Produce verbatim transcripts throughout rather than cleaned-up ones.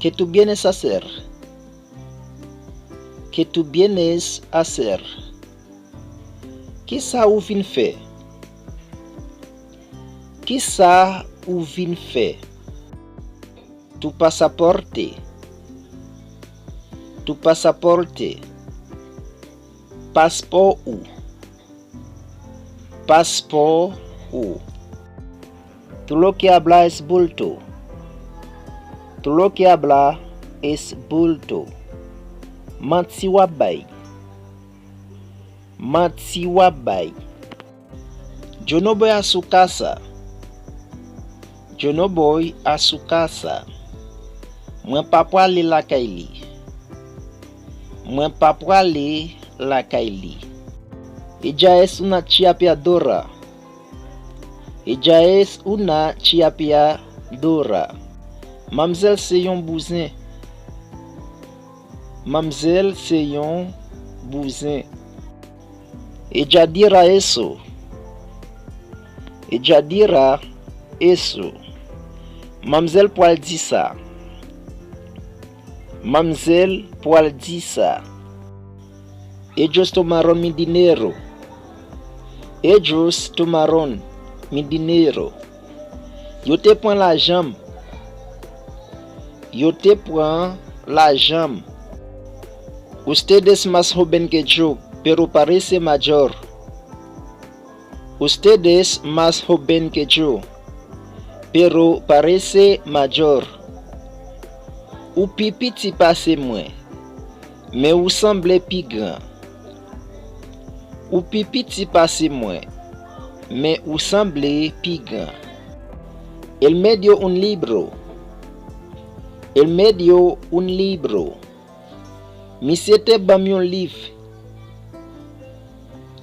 Que tú vienes a hacer? Que tú vienes a hacer? Kisa ou vin fè? Kisa ou vin fè? Tu pasaporte. Tu pasaporte. Paspò ou. Paspò ou. Tú lo que habla es bulto. Tú lo que habla es bulto. Manti w ap bay. Manti w ap bay. Yo no voy a su casa. Yo no voy a su casa. Mwen pa prale lakay li. Mwen pa prale lakay li. Ella es una chiapeadora. Ella es una chiapeadora. Manmzèl se yon bouzen. Manmzèl se yon bouzen. Ella dirá eso. Ella dirá eso. Manmzèl pral di sa. Manmzèl pral di sa. Ellos tomaron mi dinero. Ellos tomaron mi dinero. Yo te pran lajan m. Yo te pran lajan m. Usted es más joven que yo, pero parece mayor. Usted es más joven que yo, pero parece mayor. Ou pi piti pase mwen, men ou sanble pi gran. Ou pi piti pase mwen, men ou sanble pi gran. Él me dio un libro. Él me dio un libro. Misye te ban m yon liv.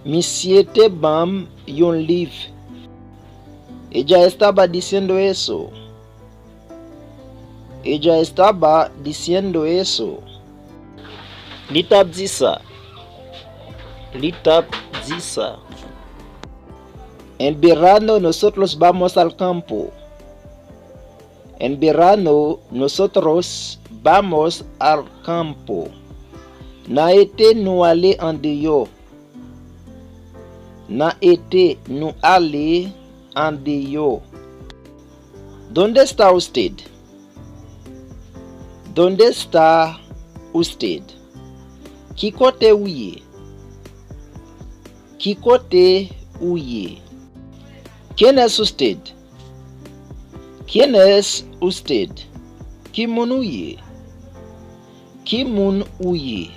Misye te ban m yon liv. Ella estaba diciendo eso. Ella estaba diciendo eso. Li t ap di sa. Li t ap di sa. En verano nosotros vamos al campo. En verano nosotros vamos al campo. Nan ete nou ale andeyò. Nan ete nou ale andeyò. ¿Dónde está usted? ¿Dónde está usted? Ki kote ou ye? Ki kote ou ye? ¿Quién es usted? ¿Quién es usted? Ki moun ou ye? Ki moun ou ye?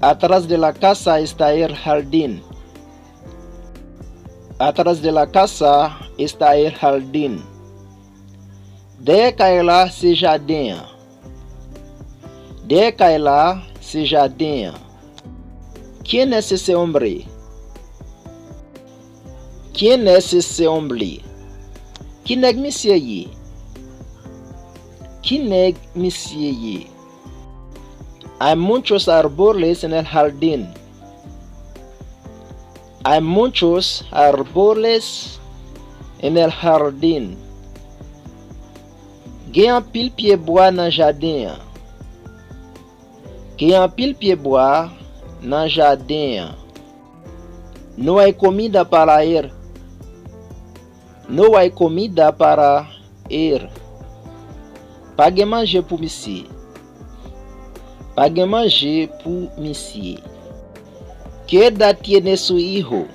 Atrás de la casa está el jardín. Atrás de la casa está el jardín. Dèyè kay la se jaden an. Dèyè kay la se jaden an. ¿Quién es ese hombre? ¿Quién es ese hombre? Ki nèg misye ye? Ki nèg misye ye? Hay muchos árboles en el jardín. Hay muchos árboles en el jardín. Gen anpil pye bwa nan jaden an. Gen anpil pye bwa nan jaden an. No hay comida para él. No hay comida para él. Pa gen manje pou misye. Pa gen manje pou misye. ¿Qué edad tiene su hijo?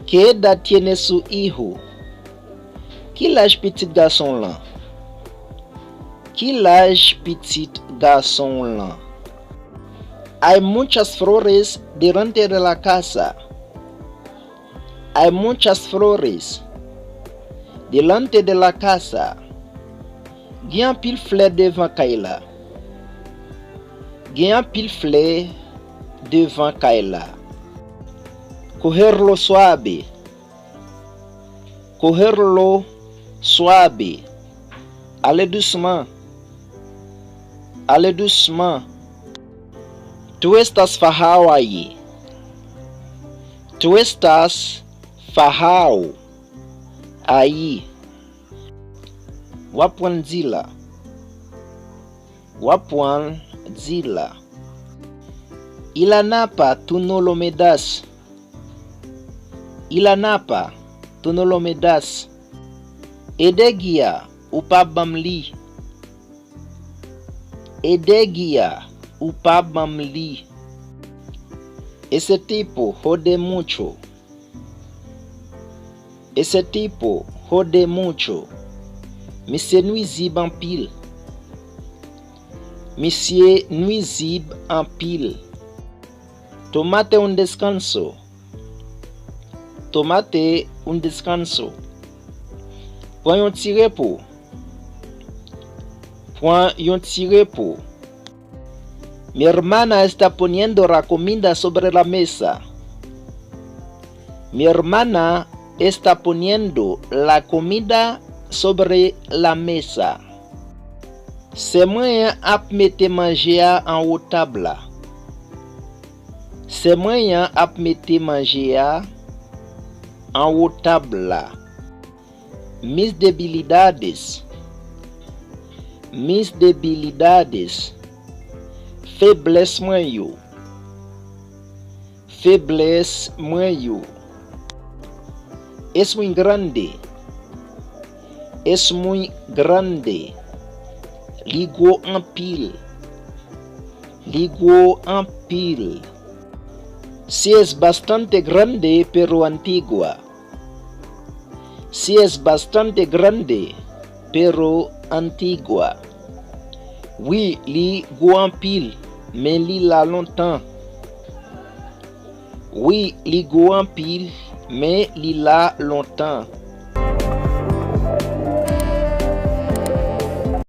¿Qué edad tiene su hijo? Ki laj pitit gason w lan? Ki laj pitit gason w lan? Hay muchas flores delante de la casa. Hay muchas flores delante de la casa. Gen anpil flè devan kay la. Gen anpil flè devan kay la. Cogerlo suave. Cogerlo suave. Ale dousman. Ale dousman. Tú estás fajado allí. Tú estás fajado allí. W ap pran l di la. W ap pran l, di la. Ilanapa tuno lo me das. Ilanapa tuno lo me das. Edegi a, ou pa ban m li. Edegi a, ou pa ban m li. Ese tipo jode mucho. Ese tipo jode mucho. Misye nwizib anpil. Misye nwizib anpil. Tómate un descanso. Tómate un descanso. Pran yon ti repo. Pran yon ti repo. Mi hermana está poniendo la comida sobre la mesa. Mi hermana está poniendo la comida sobre la mesa. Sè mwen an ap mete manje a anwo tab la. Sè mwen an ap mete manje a anwo tab la. Mis debilidades. Mis debilidades. Feblès mwen yo. Feblès mwen yo. Es muy grande. Es muy grande. Li gwo anpil. Li gwo anpil. Sí es bastante grande, pero antigua. Sí es bastante grande, pero antigua. Wi, li gwo anpil, men li la lontan. Wi, li gwo anpil, men li la lontan.